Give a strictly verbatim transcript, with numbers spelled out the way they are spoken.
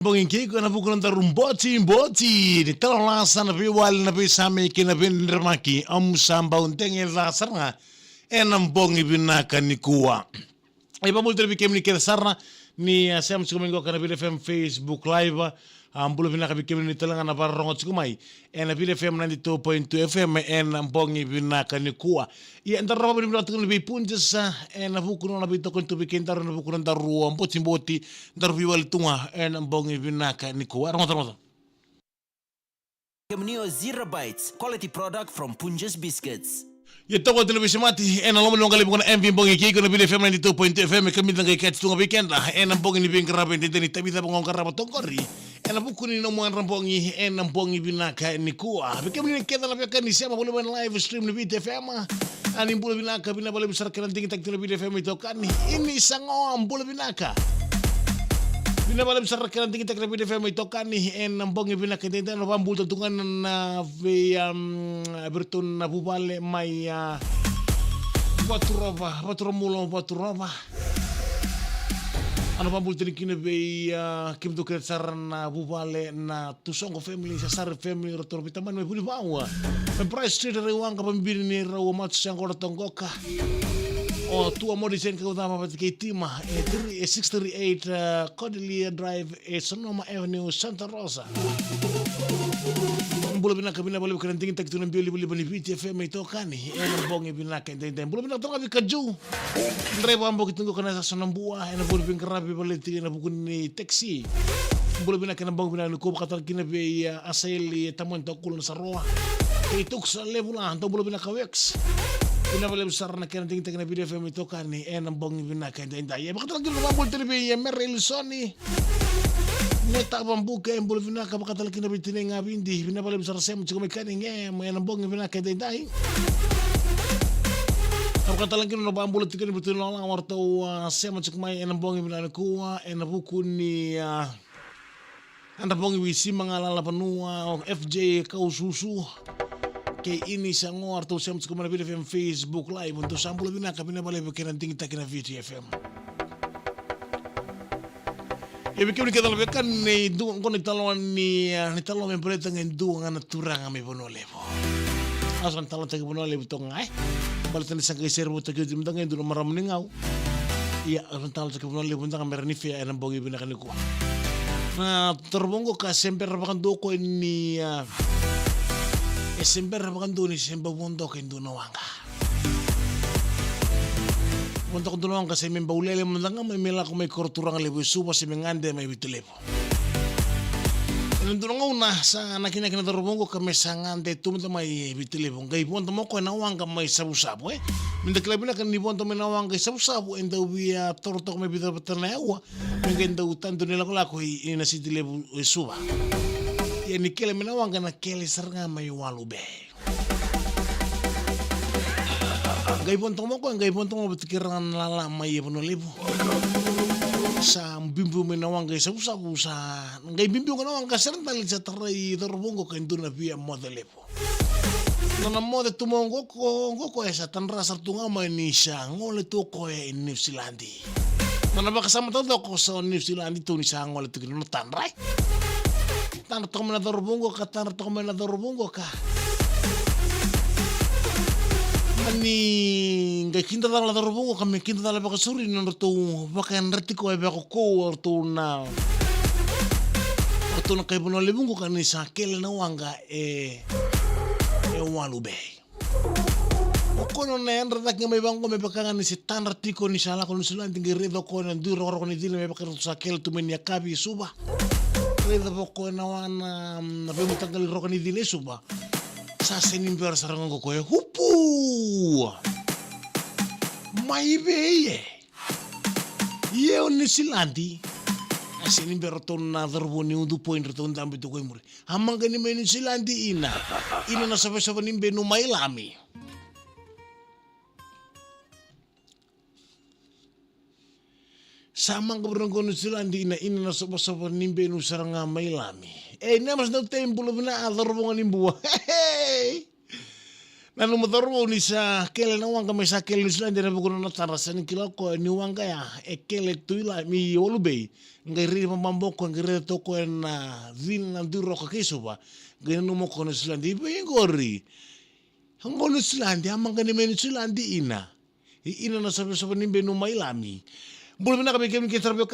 Bogi kei iko ena vuku ni nodaru botiboti ni talanoa, sa na veiwali, na veisame kei na veidredrevaki. Au sa bau dege ca sara ga ena bogi vinaka nikua. E vakabula tale vei kemuni kece sara ni, a, sema tiko mai qo ena Viti F M Facebook Live. A, bula vinaka vei kemuni tale ga na vakarorogo tiko mai ena Viti F M ninety-two point two F M ena bogi vinaka nikua. Ia, eda rova ni vinaka tiko ni veipunjas, a, ena vuku ni nona veitokoni tu vei kedaru ena vuku ni nodaru, a, botiboti, daru veiwali tu ga ena bogi vinaka nikua. Rogoca, rogoca. Kemuni o Zero Bites, quality product from Punjas Biscuits. Ia, toka tu na veisemati ena loma ni noqu live ena M V Bogi kei iko ena Viti F M ninety-two point two F M, e kemuni da qai kati tu ga vei keda ena bogi ni veiqaravi edaidai ni tavi cava ga o qarava toka qori ena vuku ni nomu yadra bogi ena bogi vinaka nikua. Vei kemuni kece na veiwekani sema voli mai na live stream ni Viti F M, a, ni bula vinaka, vinaka vakalevu sara kei na digitaki tu na Viti F M itokani. Ini Sagoa, bula vinaka. Vinaka vakalevu sara kei na digitaki na Viti F M itokani ena bogi vinaka edaidai. Au na vakabula tu ga na vei, um, vei iratou na vuvale mai, a, Vaturova, Vaturomula, Vaturova. Au na vakabula tale kina vei, a, kemudou kece sara na vuvale na Tusoqo family, Sasare family, ratou na veitamani mai Vunivau. Mai Price Street, Raiwaqa, Vabini, Rau, Matu, Saqora, Toqoka. O Tua Morrison, Kaucava, vata kei Tima, e three, e six three eight, a, Cordelia Drive, e Sonoma Avenue, Santa Rosa. Bula vinaka, vinaka vakalevu kei na digitaki tu na biu livaliva ni Viti F M itokani ena bogi vinaka edaidai. Bula vinaka tale ga vei Kaju, draiva bogi tu qo ena Sasana Bua, ena vuku ni veiqaravi baleti ena vuku ni taxi. Bula vinaka ena bogi vinaka nikua, vakatale kina vei, a, Asaeli, e Tamani Tokulu na Saroa, kei Tukusa Levula, dou bula vinaka Wex. Vinaka vakalevu sara na kena digitaki na Viti F M itokani ena bogi vinaka edaidai. Ia, vakatale kina na vakabula tale vei, a, Mere Ilisoni, Neta Vabuke, bula vinaka, vakatale kina vei Tinai Gavidi, vinaka vakalevu sara sema tiko mai kani ge, mai ena bogi vinaka edaidai. Vakatale kina na vakabula tiko ni vei Tinai Lala, o ratou, a, sema tiko mai ena bogi vinaka nikua, ena vuku ni, a, yadra bogi vei Sima ga Lala Vanua, o F J Kaususu, kei Ini Sagoa, ratou sema tiko mai na Viti F M Facebook Live, dou sa bula vinaka, vinaka vakalevu kei na digitaki na Viti F M. E vei kemuni kece na veiwekani, e dua qo na italanoa ni, a, na italanoa me baleta ga e dua ga na turaga mai Vanua Levu. Au sa na talanoataki Vanua Levu toka ga, e. Baleta ni sa qai sere votaki oti mada ga e dua na marama ni Gau. Ia, au sa na talanoataki Vanua Levu mada ga me rawa ni via ena bogi vinaka nikua. Na cauravou qo ka se bera vakadua o koya ni, a, e se bera vakadua ni se bau vodoka e dua na waqa. Vodoka e dua na waqa se me bau lele mada ga mai me lako mai koro turaga levu e Suva se me gade mai Viti Levu. Ena dua na gauna sa nakinaki na cauravou qo ka me sa gade tu mada mai Viti Levu, qai vodo mai o koya na waqa mai Savusavu, e. Meda kila vinaka ni vodo mai na waqa i Savusavu e dau via toro toka mai vica vata na aua me qai dau tadu ni lakolako i, i na siti levu e Suva. Ia ni kele mai na waqa, na kele sara ga mai Walu Bay. Qai vodo mai o koya, qai vodo mai vata kei ira na lala mai Vanua Levu. Sa biubiu mai na waqa i Savusavu, sa qai biubiu ga na waqa, sa ra dali sa tarai cauravou qo ka e dua na via moce levu. Nona moce tu mai qo o koya, sa tadra sara tu ga mai ni sa gole tu o koya e Niusiladi. Nona vakasama taucoko sa o Niusiladi tu ni sa gole tu kina nona tadra, e. Tadra toka mai na cauravou qo ka, tadra toka mai na cauravou qo ka. Mani qai kidacala na cauravou qo ka me kidacala vakasauri ni nodratou vakayadrati koya vakaukauwa o ratou na, o ratou na kai Vanua Levu qo ka ni sa kele na waqa e, e Walu Bay. O koya nona yadra cake ga mai vaqo me vaka ga ni se tadra tiko ni sa lako Niusiladi, qai raica o koya na dui rokoroko ni cila me vaka ratou sa kele tu mai ni yakavi e Suva. Raica o koya na wa na, na veimataqali roka ni cila e Suva. Sa sega ni bera sara ga o koya, upu! Mai vei e? Ia o Niusiladi. A sega ni bera o ratou na cauravou ni Udupoi ni ratou dabe tu qo i muri. A maqa ni mai Niusiladi ina. Ina na sovasova ni benu mai Lami. Sa maqa vei ira qo Niusiladi ina, ina na sovasova ni benu sara ga mai Lami. E, na mas dau tei bula vina a cauravou ga ni Bua. Hey! Nanuma cauravou ni sa kele na waqa, me sa kele Niusiladi ena vuku ni nona tadra. Sa ni kila o koya ni waqa ya e kele tu i Lami, i Walu Bay. Qai raici vababa o koya, qai raica tu o koya na cina, na duiroka kei Suva. Qai nanuma o koya Niusiladi. I vei qori? Qo Niusiladi, a maqa ni mai Niusiladi ina. I ina na savasava ni benu mai Lami. Bula vinaka vei kemuni kei tara vei